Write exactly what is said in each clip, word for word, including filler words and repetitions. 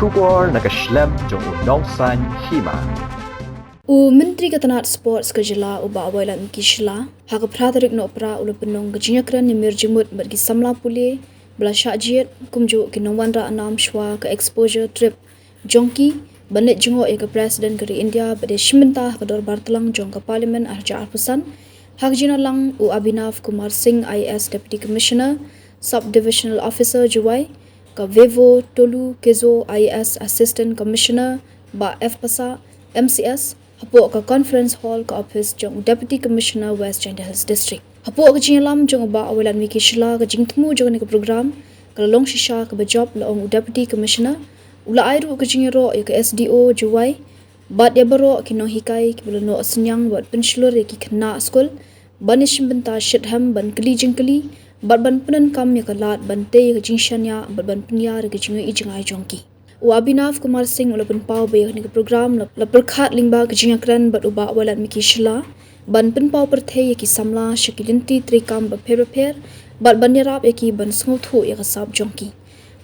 Khubor na ka shlem jong u nongsan hima. U Myntri ka tnat Sports ka jylla u Bah Wailadmiki Shylla, ha ka phra tarik Nohprah u la pynlong ka jingïakren ïamir jingmut bad ki samla pule ba la shah jied, kumjuh ki nongwanrah nam shwa ka exposure trip jong ki, ban leit jngoh ïa ka President ka ri India ba dei shim bynta ha ka dorbar tlang jong ka Parliament arhajar arphew san. Ha ka jingïalang u Abhinav Kumar Singh, I A S Deputy Commissioner, Sub Divisional Officer Jowai, ka Vevo Tolu Kezo, I A S Assistant Commissioner, Bah F Passah, M C S, hapoh ka Conference Hall ka office jong u Deputy Commissioner West Jaintia Hills District. Hapoh ka jingïalam jong u Bah Wailadmiki Shylla, ka jingthmu jong kane ka program ka la long shisha kaba jop, la ong u Deputy Commissioner. U la ai ruh ka jingïaroh ïa ka S D O Jowai bad ïa baroh ki nonghikai kiba la noh synñiang bad pynshlur ïa ki khynnah skul ban ïashim bynta shitrhem, ban kylli jingkylli bad ban pyndonkam ïa ka lad ban tei ïa ka jingshaniah bad ban pynïar ïa ka jingïohi jngai jong ki. U Abhinav Kumar Singh u la pynpaw ba ïa kane ka program la, la pyrkhat lyngba ka jingïakren bad u Bah Wailadmiki Shylla ban pynpaw pyrthei ïa ki samla sha ki lynti treikam bapher bapher bad ban ïarap ïa ki ban sngewthuh ïa ka sap jong ki.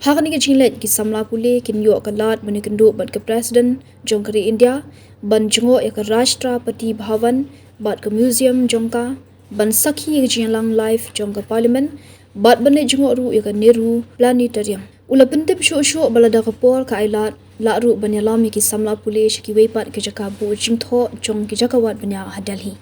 Ha kane ka jingleit, ki samla pule kin ïoh ka lad ban ïakynduh bad ka President jong ka ri India ban jngoh ïa ka Rashtrapati Bhavan bad ka museum jong ka, ban sakhi ïa ka jingïalang live jong ka Parliament bad ban leit jngoh ruh ïa ka Nehru Planetarium. U la pyntip shuh shuh ba lada ka por ka ailad, lah ruh ban ïalam ïa ki samla pule sha kiwei pat ki jaka buh jingthoh jong ki jaka wad bniah ha Delhi.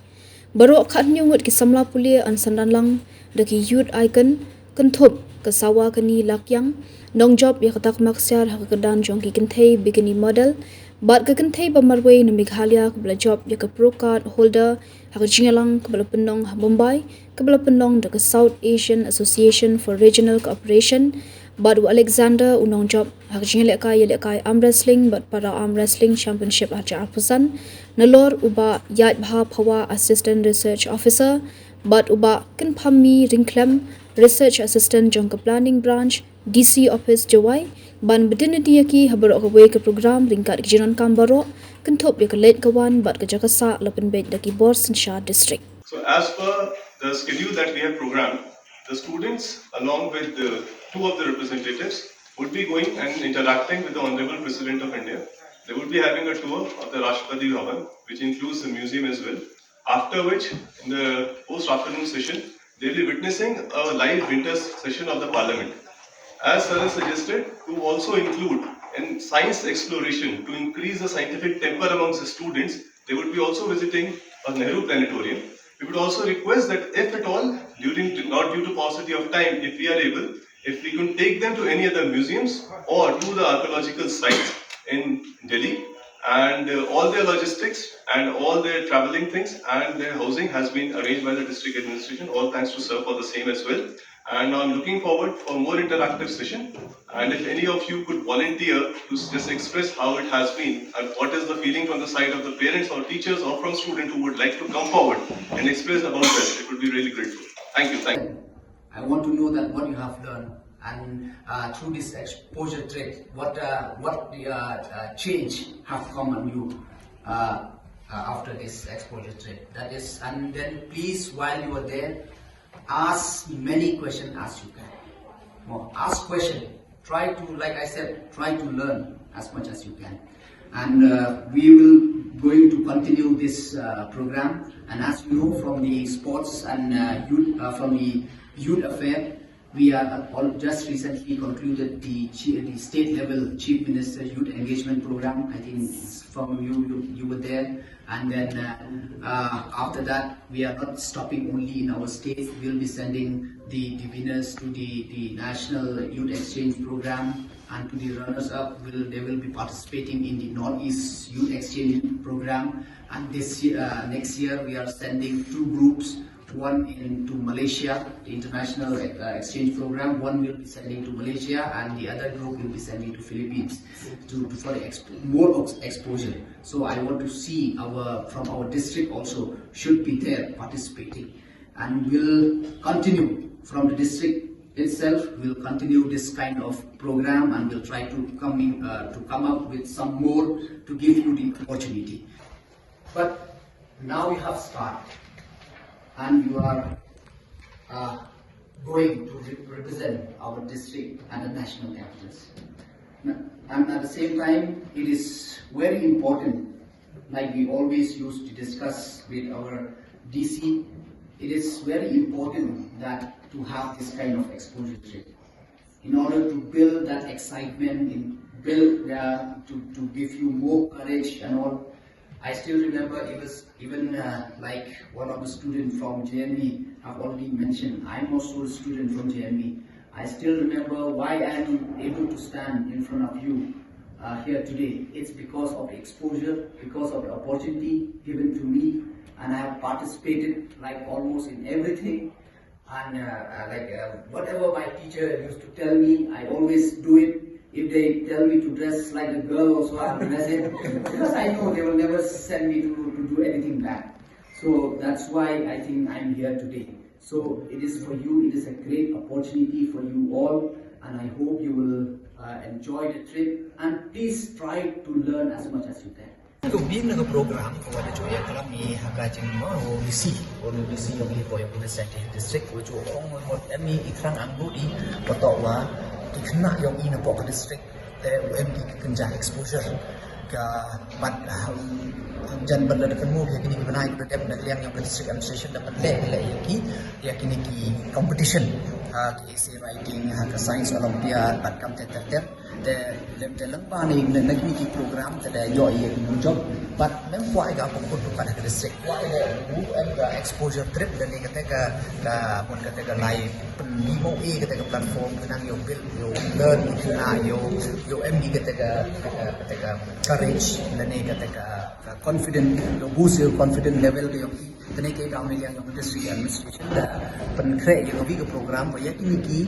Baroh khathynñiew ngut ki samla pule yn synran lang da ki youth icon, kynthup ka Sawakani Lakiang, nongjop ïa ka takma ksiar ha ka kyrdan jong ki kynthei Bikini Model, bad ka kynthei ba marwei na Meghalaya kaba la jop ïa ka Pro Card Holder ha ka jingïalang kaba la pynlong ha Mumbai, kaba la pynlong da ka South Asian Association for Regional Cooperation, bad u Alexander u nongjop ha ka jingïalehkai ïalehkai arm wrestling bad para arm wrestling championship arhajar arphew san, nalor u Bah Ïaidbha Phawa, Assistant Research Officer, bad u Bah Kynphammi Ryngkhlem, Research Assistant jong ka Planning Branch, D C Office Jowai, ban bteng ïa ki ha baroh kawei ka program ryngkat ki jingdonkam baroh, kynthup ïa ka leit ka wan bad ka jaka sah la pynbeit da ki bor synshar district. So as per the schedule that we have programmed, the students, along with the two of the representatives, would be going and interacting with the Honorable President of India. They would be having a tour of the Rashtrapati Bhavan, which includes the museum as well. After which, in the post-afternoon session, they'll be witnessing a live winter session of the Parliament. As sir has suggested, to also include in science exploration to increase the scientific temper amongst the students, they would be also visiting a Nehru Planetarium. We would also request that if at all, during, not due to paucity of time, if we are able, if we can take them to any other museums or to the archaeological sites in Delhi, and uh, all their logistics and all their traveling things and their housing has been arranged by the district administration. All thanks to sir for the same as well. And I'm looking forward for more interactive session. And if any of you could volunteer to s- just express how it has been and what is the feeling from the side of the parents or teachers or from student who would like to come forward and express about that, it would be really grateful. Thank you. Thank you. I want to know that what you have learned and uh, through this exposure trip, what uh, what uh, uh, change have come on you uh, uh, after this exposure trip. That is, and then please, while you are there, ask many questions as you can. More ask question. Try to, like I said, try to learn as much as you can. And uh, we will going to continue this uh, program. And as you know, from the sports and uh, youth, uh, from the youth affair, we are all just recently concluded the, chi- the state level chief minister youth engagement program. I think from you, you you were there. And then uh, uh, after that, we are not stopping only in our state. We'll be sending the, the winners to the, the National Youth Exchange Program, and to the runners-up, will, they will be participating in the Northeast Youth Exchange Program. And this year, uh, next year, we are sending two groups, one into Malaysia, the International uh, Exchange Program. One will be sending to Malaysia, and the other group will be sending to Philippines to, to for exp- more ex- exposure. So I want to see our from our district also should be there participating, and will continue from the district itself. Will continue this kind of program, and will try to coming uh, to come up with some more to give you the opportunity. But now you have started, and you are uh, going to re- represent our district at the national capitals. Now, And at the same time, it is very important, like we always used to discuss with our D C, it is very important that to have this kind of exposure trip in order to build that excitement, in build uh, to, to give you more courage and all. I still remember it was even uh, like one of the students from J N V have already mentioned. I'm also a student from J N V. I still remember why I'm able to stand in front of you uh, here today. It's because of the exposure, because of the opportunity given to me, and I have participated like almost in everything. And uh, uh, like uh, whatever my teacher used to tell me, I always do it. If they tell me to dress like a girl, also I'll dress it because I know they will never send me to, to do anything bad. So that's why I think I'm here today. So it is for you, it is a great opportunity for you all, and I hope you will uh, enjoy the trip, and please try to learn as much as you can. Ka bim na ka program ka wa da ju ïa ka la mi ha ka jingma o bisi o bisi ong hi poi pun sa district wa ju ong mo em i thrang ang bu di wa to wa ki khynnah ïong i na pok ka district te u em ki kynja exposure ka bat jan ban da kan mu ki ni ki bnai ka dep da liang ïong ka district administration da ban le le ki ïa ki ni ki competition ha ki essay writing ha ka science olympiad bat kam ter ter ter. Te lem te lang ba ni na ki ki program te da ïoh ïa ki job. But mem kwah ïa ka pun pun ka district kwah ïa u em ka exposure trip da ni kata ka ka pun kata ka lai pun ni mo e kata ka platform ka nang ïoh build ïoh learn ïoh na ïoh ïoh em ni kata ka kata ka courage da ni kata ka confident ïoh boost ïoh confident level ka ïoh Kane ka dei ka liang ka district administration da pynkhreh ïa ka program ba ïa kine ki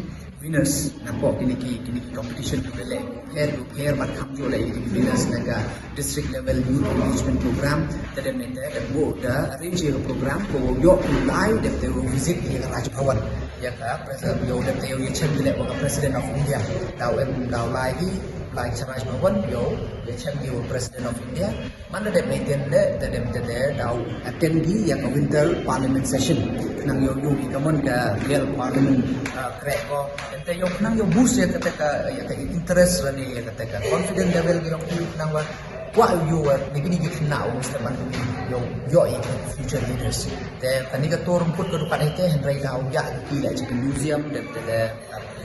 winners na pok kine ki kine ki competition ki leh her her ba kham jo leh ïa ki winners na ka district level youth engagement program. Da dem ne da da bo da arrange ïa ka program ko ïoh lai da te visit ïa ka Raj Bhavan ïa ka president ïoh da te ïoh ïa chem da ka president of India. Dau em dau lai hi lai ka Raj Bhavan ïoh ïa chem ïa president of India. Man da dep ne tien le da dep da de dau attend gi ïa ka winter parliament session. Nang ïoh ïoh ki kamon ka real parliament kreh ko. Te ïoh nang ïoh boost ïa kata ka ïa ka interest lane ïa kata ka confident level ki ïoh nang wa wa ïoh wa ni kini ki khynnah u mesti man ïoh ïoh ïa future leaders. Te kani ka tur rumput ka dukan ite hynrei dau ïa ki la ïa ki museum da da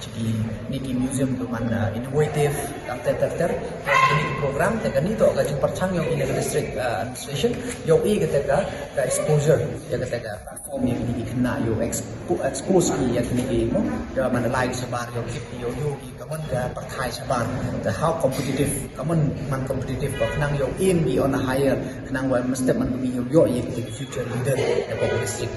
Ki ni ki museum tu man innovative kam ter ter ter. Ki ni ki program te kani to ka jingpyrchang ïong ki district administration ïong i kata ka ka exposure ïa kata ka platform ïong ki kena ïong expose ki ïa kini ki mo da man lai shabar ïong ki ïong ïong ki ka man ka pyrthai shabar. The how competitive ka man man competitive ko khnang ïong in be on a higher khnang wa mesti man ki ïong ïong ïa ki future leader ïa ka district.